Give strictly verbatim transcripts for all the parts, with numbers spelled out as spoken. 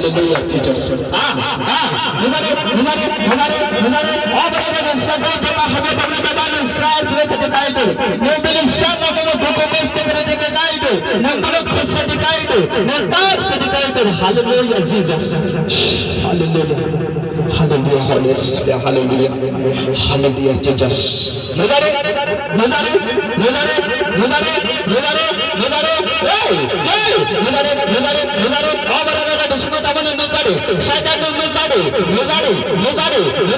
Hallelujah, Jesus. Ah, ah, nujare, nujare, nujare, nujare. O baba, baba, sakon jaba hamya tabla baba, nusra, sre kete kai tu. Nubili sana kono dukho kosto kere deke kai tu. Nubili khusa deke kai tu. Nubas kete kai tu. Hallelujah, Jesus. Hallelujah. Hallelujah, Holy Spirit. Hallelujah. Hallelujah, Jesus. Nujare, nujare, nujare, nujare, nujare, nujare, hey, hey, nujare, nujare, nujare, o bara bara bisingo tabani nujare, Saitan ni nujare, nujare, nujare, hey,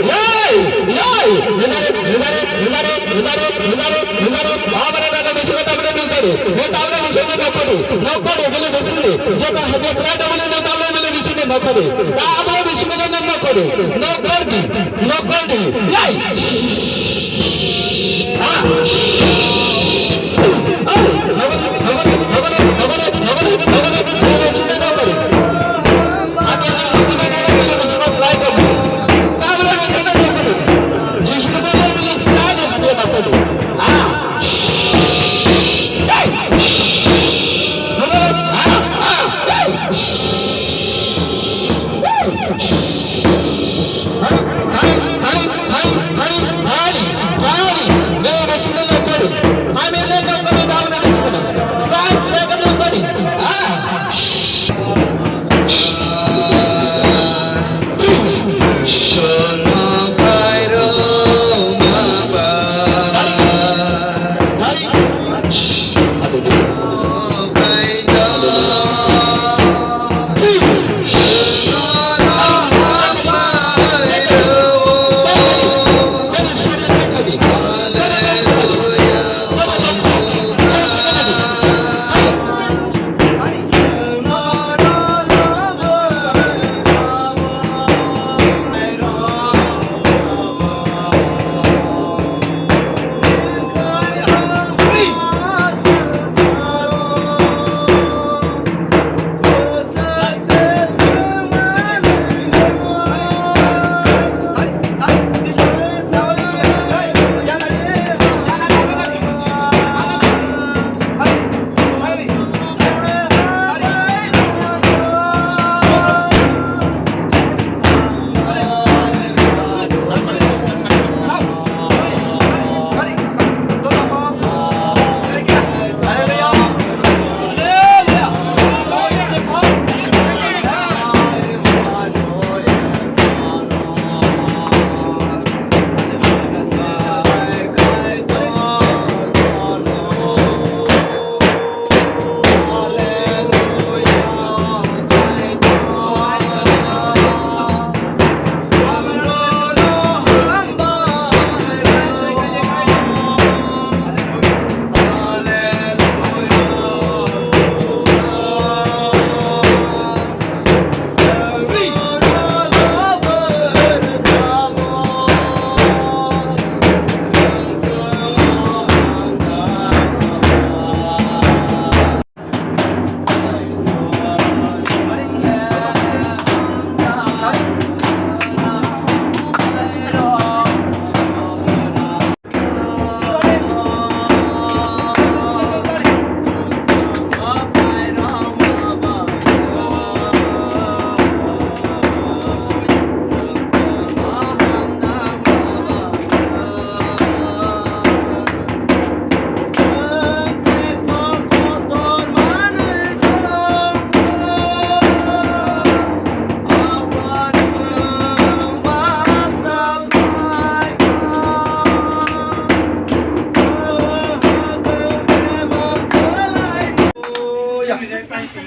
hey, nujare, nujare, nujare, nujare, nujare, nujare, nujare, o bara bara bisingo tabani nujare, nujare bisingo nokori, nokori bili bisini, jeta hebe krai tabani nujare bili bisini nokori, ta abra bisingo nokori, nokori. Nokori, yai! Ah! Hey! Nokori, nokori, nokori, nokori, nokori, nokori, nokori. Ani, ani, nokori, nokori, nokori, nokori, nokori. Tabra nokori, nokori. Jishu nokori, nokori, sali hande nokori. Ah! Hey! Nokori, ah, ah, hey!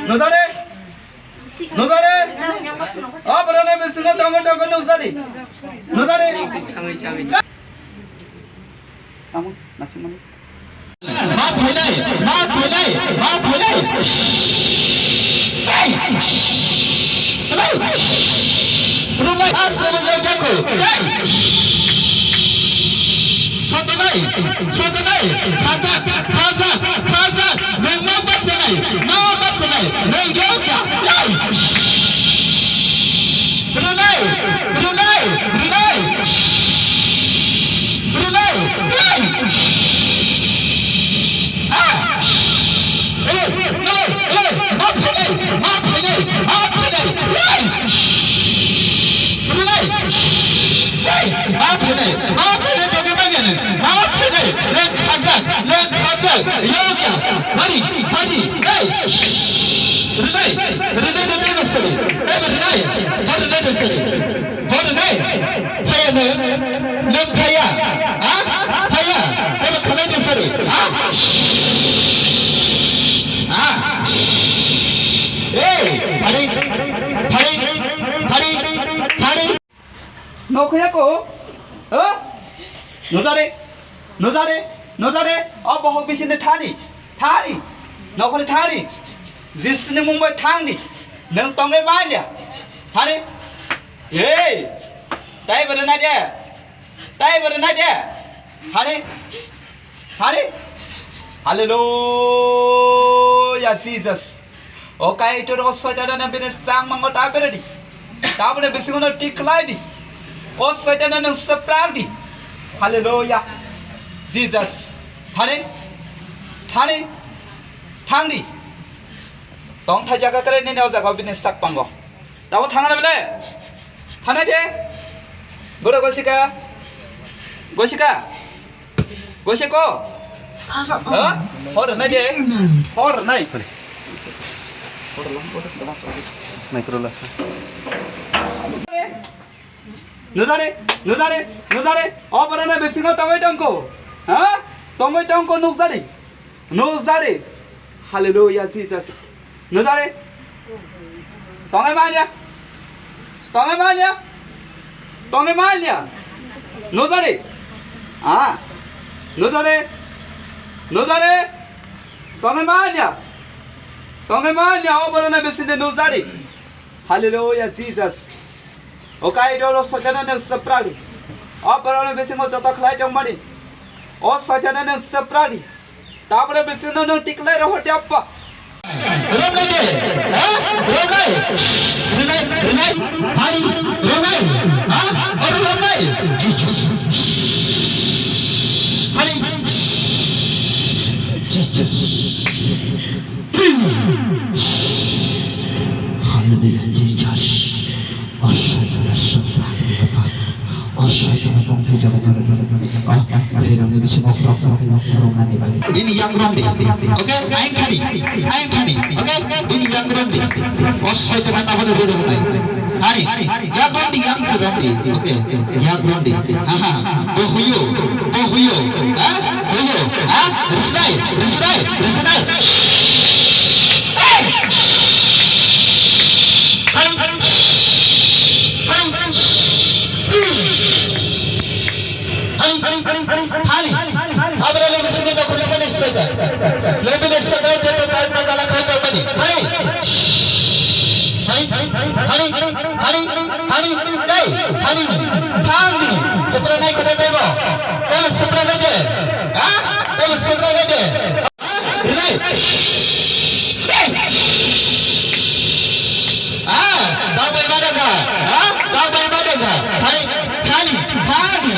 Nujare? Nujare? O borok no bisingo tongo tongo nujadi. Nujare? Tamo, nasing mani. Ma phainai, ma phainai, ma phainai. Hey! Hello! Rumai, asal jago. Hey! Sotonai, sotonai, khajak, khajak, khajak. Nang ma basanai, ma basanai. Nang yoga. Hey! Runai, runai, runai. Runai! Hey! Ah! Hello! Hello! Hello! Ma phainai! Thani, thani, hey! Shh! Rinai, rinai, rinai, rinai, sorry. Hey, rinai, ho rinai, sorry. Ho rinai, phaya no, no phaya, ha? Phaya, hey, khanai de, sorry, ha? Shh! Ha? Hey, thani, thani, thani, thani. Nokhoya ko? Ha? Nojare, nojare, nojare. O bohok bisinde thani, thani. Nokhore thani. Jisuni mungbai thangni. Nang tongwe manya. Thani. Hey! Tai bere na de. Tai bere na de. Thani. Thani. Hallelujah, Jesus. O Kaitor, o Soitan no bini changmango ta beredi. Tabole bisingo no tiklai di. O Soitan no nang seprak di. Hallelujah. Jesus. Thani. Thani. Thangdi. Tong thai jaga kare nini o jaga bini sak pango. Tabo thangna bele. Thana de. Goro gosika. Gosika. Gosiko. Ha? Hor nai de. Hor nai. Micro lasa. Nujare, nujare, nujare. O borana bisingo tongoi tongko. Ha? Tongoi tongko nujare. Nujare. Hallelujah, Jesus. Nujare. Tongai manya. Tongai manya. Tongai manya. Nujare. Ah. Nujare. Nujare. Tongai manya. Tongai manya. O borana bisinde nujare. Hallelujah, Jesus. O Kaitor, o Soitan no nang sepradi. O borana bisingo joto khlai tongmani. O Soitan no nang sepradi. Tabole bisingo nang tiklai rohor de appa. Romnai de, ha? Romnai. Rinai, rinai. Thani, romnai. Ha? Oro romnai. Jesus. Thani. Jesus. Hallelujah, Jesus. Bini yang romdi. Okay, aing thani. Aing thani. Okay, bini yang romdi. Osai kena tabana riri hunai. Hari, yang romdi, yang se romdi. Okay, yang romdi. Aha, bo huyo, bo huyo. Ha? Huyo. Ha? Risnai, risnai, risnai. Hey! Hari, hari. Thani, thani, thani, thani, thani. Abra le bisini no khuri thani sega. Le bile sega je to ta ta gala khai to mani. Thani. Thani, thani, thani, thani, thani, dai, thani. Thani. Sepra nai khode bebo. Tele sepra nai de. Ha? Tele sepra nai de. Rilai. Ah, dabai madanga. Ah, dabai madanga. Thani, thani, thani.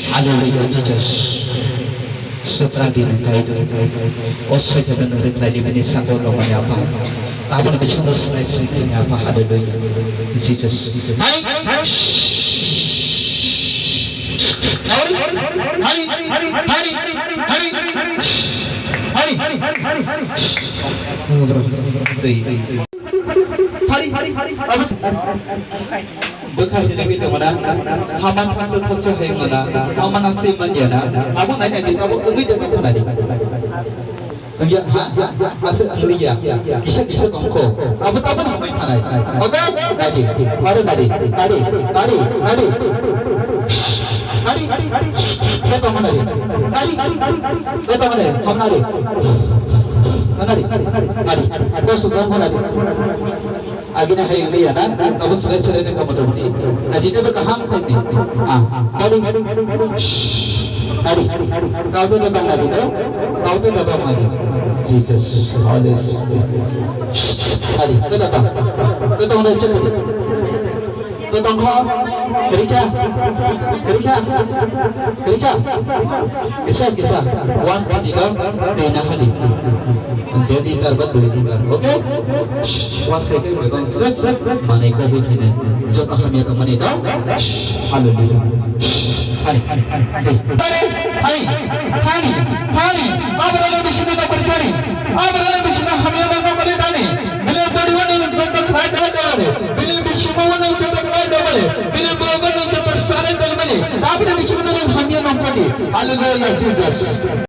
Hallelujah, Jesus. Sepra dini kaido. O Soitan no ringlai ni bini sango no maya pa. Tabon bichang no srai srai kini apa. Hallelujah, Jesus. Thani. Hari, hari, hari, hari, hari, hari. Hari, hari, hari. Bwkha hini wi tongna, hama thangsa thangsa hai mana, ama na se manya na, abo nai nai abo wi de ko nai. Iya, ha? Asa, iya. Kisa, kisa tongko. Abo, abo hambai thanai. Oke? Nadi. Mari, nadi. Nadi. Nadi. Nadi. Nadi. Beto mana di? Nadi. Beto mana? Ham nadi. Nadi. Nadi. Kau sudah mana di? Agina hai ri ya na, kamu selai selai ne kamu dong ni. Aji ne berkaham kan ni. Ah, tadi. Tadi. Kau tu datang lagi tu. Kau tu datang lagi. Jesus, Holy Spirit. Tadi, tu datang. Tu datang dari cepat. Tu datang kau. Kerja. Kerja. Kerja. Kisa, kisa. Was di dong. Dina hadi. Dua liter ba dua liter. Oke? Was kai kai beton. Mane ko bujine. Joto hamya to mane do. Hallelujah. Ani. Tare. Thani, thani, thani, abrale bisini nokori thani, abrale bisini hamya nokori thani, bile bodi wani joto khlai thai dole, bile bisimo wani joto khlai dole, bile bogo wani joto sare dole mani, abrale bisini hamya nokori. Hallelujah, Jesus.